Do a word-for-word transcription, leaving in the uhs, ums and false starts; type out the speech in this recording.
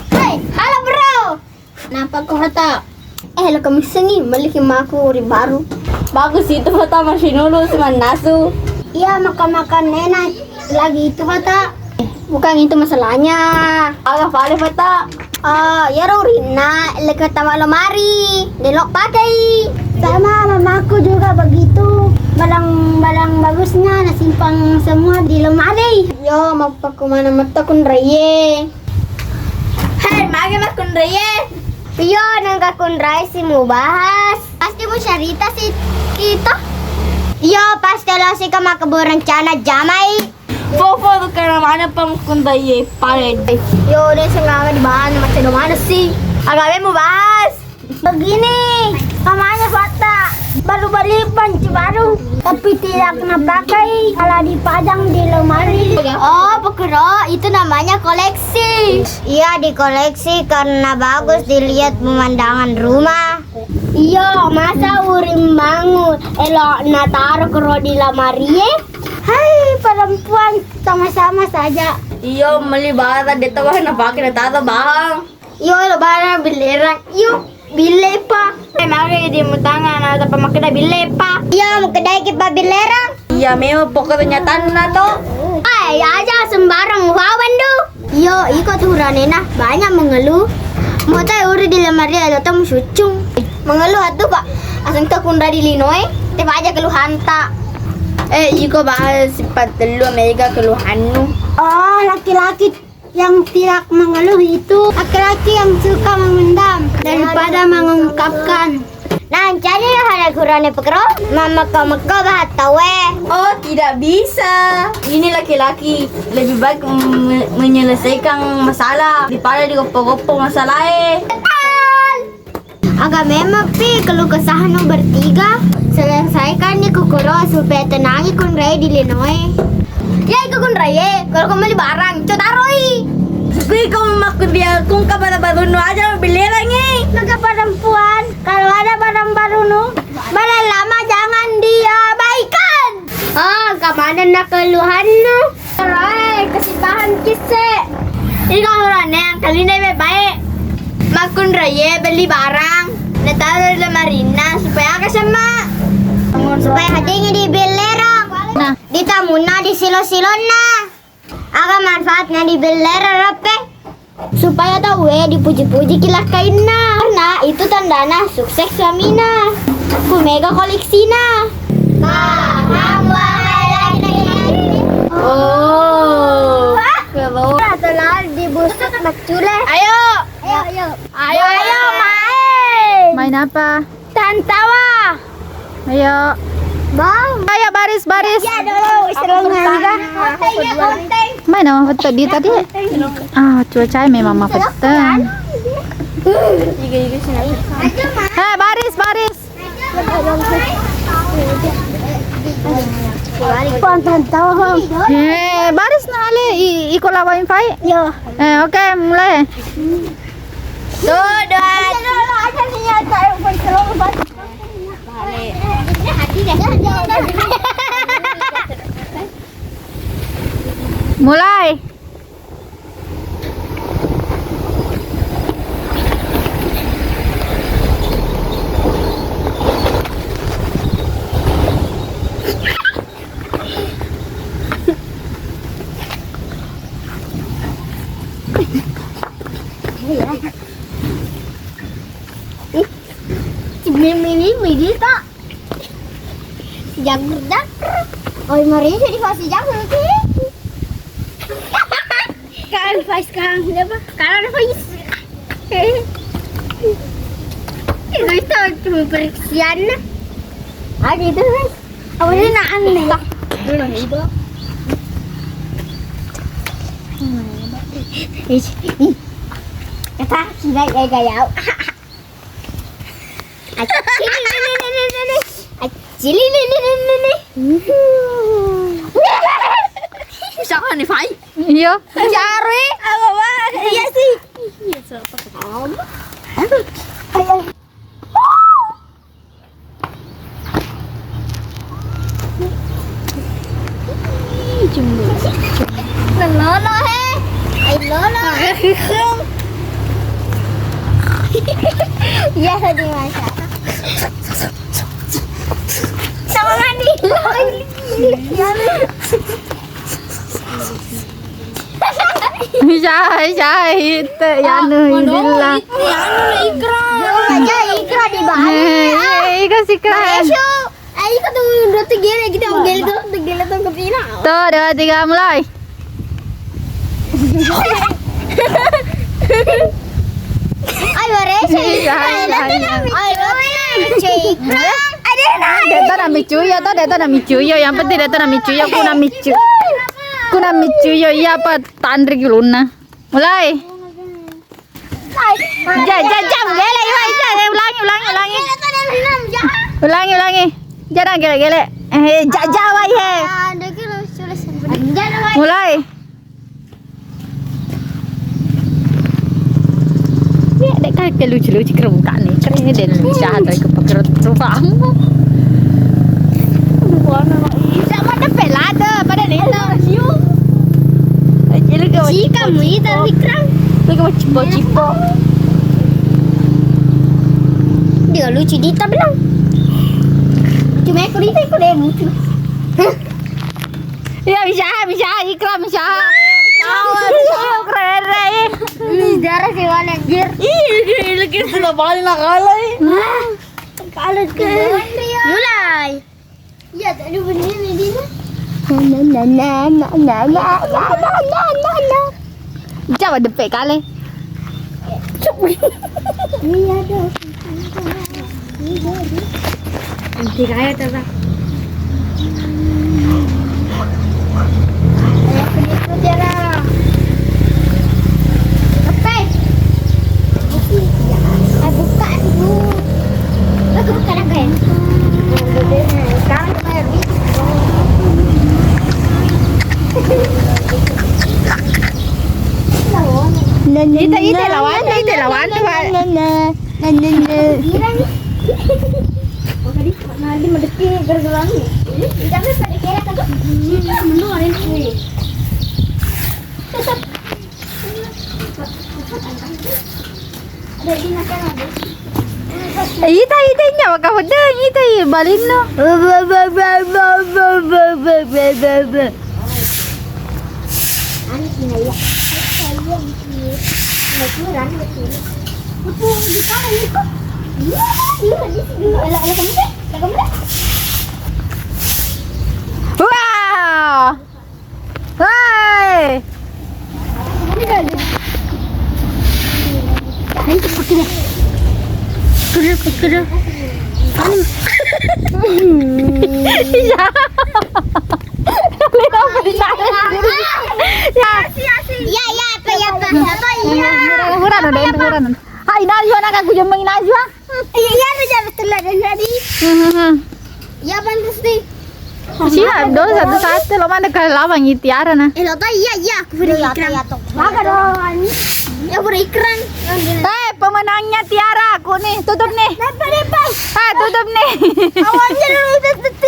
Hai, halo, Bro. Nappa ko Fata? Eh, lo kamissengi, meliki maku uri baru. Bagus itu Fata, masih nulu mannasu. Iya, makan-makan enak lagi itu Fata. Eh, bukan itu masalahnya. Aga pale Fata? Ah, iyaro urinna, leka tama lomari, delo pakai. Sama mamaku juga begitu. Barang-barang bagusnya nasimpan semua di lemari. Yo, mau Pakkumana metta kunraie? Hei, magi makkunraie? Iyo, nengka kunrai si mubahas. Pasti mucarita si kita. Iyo, pasti lo si ke makkebu rencana jamai. Fofo tu kena mana pang kunraie pale. Yo, de senggaga di mana macam mana sih? Agawe mubahas. Begini, mamanya Fata baru beli panci baru, tapi tidak kena pakai, malah dipajang di lemari. Oh, Pekero, itu namanya koleksi. Iya, dikoleksi karena bagus dilihat pemandangan rumah. Iya, masa uring bangun, elok nataro kero di lemari, eh? Hai, perempuan, sama-sama saja. Iyo, meli barang, de tau napake, nataro barang. Iyo, lo barang bilerang. Iyo, bile pa. Eh, magi di mutanga na tapa makkeda bile pa. Iyo, makkedai ki pa bilerang. Iya, memang pokok kenyataan na to. Eh, aja sembarang wawan du. Iyo, iko tu uranena banyak mengeluh. Mau tai uri di lemari ada tamu sucung. Mengeluh atu, Pak. Asengka kunra di linoe, te baja keluhanta. Eh, iko bahas sifat telu mega keluhannu. Oh, laki-laki yang tidak mengeluh itu laki-laki yang suka memendam daripada mengungkapkan. Nah, jadi hana kurane pekero, mamekko-mekko bahat tawe. Oh, tidak bisa. Ini laki-laki lebih baik me-, menyelesaikan masalah daripada digoppo-goppo masalahnya. Betul. Aga memang pi keluh kesahnu bertiga, selesaikan ni kukuro supaya tenangi kunrai di linoe. Ya, iko kunrai e, kalau kau beli barang, co taroi. Kui kau makku dia kung ka barang barunu aja bilerangi. Maka perempuan, kalau ada barang barunu, barang lama jangan diabaikan. Ah, kemana nak keluhannu? Roe, kesibahan kisse. Iko urane angkalinna baik-baik. Makkunraie beli barang, nataro ri lemarinna supaya aga semma. Supaya hatingi di billerang. Nah. Di tamunna, di silo-silonna. Aga manfaatna di billerang, Rappe? Supaya tauwe dipuji-puji ki lakkainna. Karena itu tandana sukses suamina. Ku mega koleksina. Paham, wahai laki-laki. Oh. Telah dibusuk macule. Ayo. Ayo, ayo. Ayo, ayo, main. Main apa? Tantawa. Ayo. Bang. Ayo, baris, baris. Ya, dulu, istirahat. Main nama foto di tadi. Ah, cuaca memang mah peteng. Hei, baris, baris. Tantawa, Bang. Hei, baris na ale, i-, iko lawa infai. Yo. Eh, oke, mulai. Tuh, dua. Mulai. Mimi, mimi, mimi, Kak. Jagur, jagur. Oi, mari jadi fasi jagur, ki. Kan fasi kan, apa? Kan fasi. Eh, guys, tahu cuma periksian, nah. Ada itu, guys. Apa ini, nak, aneh? Dulu, Ibu. Ih, ih. Kata kira ya gayau. Acili, lili, lili, lili. Acili, lili, lili, lili. Siapa nih, Fai? Iya. Cari. Apa, Bang? Iya sih. Iya, siapa? Ayo. Lolo, he. Ai, lolo. Iya, tadi masak. Sama mandi. Iya. Syahid, syahid, te, yanu, idillah. Yanu, ikra. Aja ikra di bawah. Eh, eh, ikra sikra. Ayo, ayo, kita tuh, udah tuh gele, kita mau gele tuh, tuh gele tuh ke pina. Tuh, dua, tiga, mulai. Ayo, Resha. Iya, iya, iya. Ayo, Resha. Ada, nah. Deta na micuyo to, deta na micuyo. Yang penting deta na micuyo, ku na micu. Ku na micuyo, iya apa tanri ki lunna. Mulai. Ja, ja, jam, gele, iya, iya, iya, ulangi, ulangi, ulangi. Ulangi, ulangi. Jangan gele, gele. Eh, ja, ja, wai, he. Mulai. Iya, dek, kan kayak lucu-lucu kira buka nih. Keren deh, Indonesia atau ke pekerut rumahmu. Sama ada pelada, pada nih. Sika mu ita, Bikram. Lu kamu cipo-cipo. Dia lucu di tablang. Cuma aku di, aku deh lucu. Iya, bisa, bisa, ikram, bisa. Tahu, tahu, keren, keren. Ini darah sih, wale, anjir. Iya, dia lagi sudah balik lah, kalah, eh. Kalah, kalah. Mulai. Iya, tadi bener nih, Dina. Na, na, na. Coba depek kale. Iya, dong. Nanti kaya, coba. Ayo, penipu, Tiara. Oke. Eh, buka dulu. Eh, buka apa ya? Sekarang kita ya, Bi. Ita, ita, lawan, ita, lawan, Pak. Nah, nah, nah. Kira nih. Oh, tadi, nah, dia mendekat gara-gara ini. Ini, kita kan tadi kira kan, kita menua ini. Ada di makan ada. Eh, ita, ita, nya, maka pedang, ita, iya, balinno. Anu sih, ya. Iya, di sini. Iya, di sini. Iya, iya, di sini. Ala, ala, kamu deh, kamu deh. Wah. Hai. Ayo, cepet deh. Kudu, kudu. Anu. Iya. Ya. Iya, iya, apa ya, Pak? Apa iya? Murah, murah, murah. Hai, Najwa, nak aku jemeng Najwa. Iya, iya, iya, betul lah, dan tadi. Hmm, hmm, hmm. Iya, pantas nih. Siap, dong, satu-satu. Lo mana kalau lawan ini Tiara, nah? Eh, lo tau, iya, iya, aku beri ikram. Maka dong, ani. Ya, beri ikram. Eh, pemenangnya Tiara, aku nih. Tutup nih. Dapat, dapat. Ah, tutup nih. Awalnya dulu udah tutup.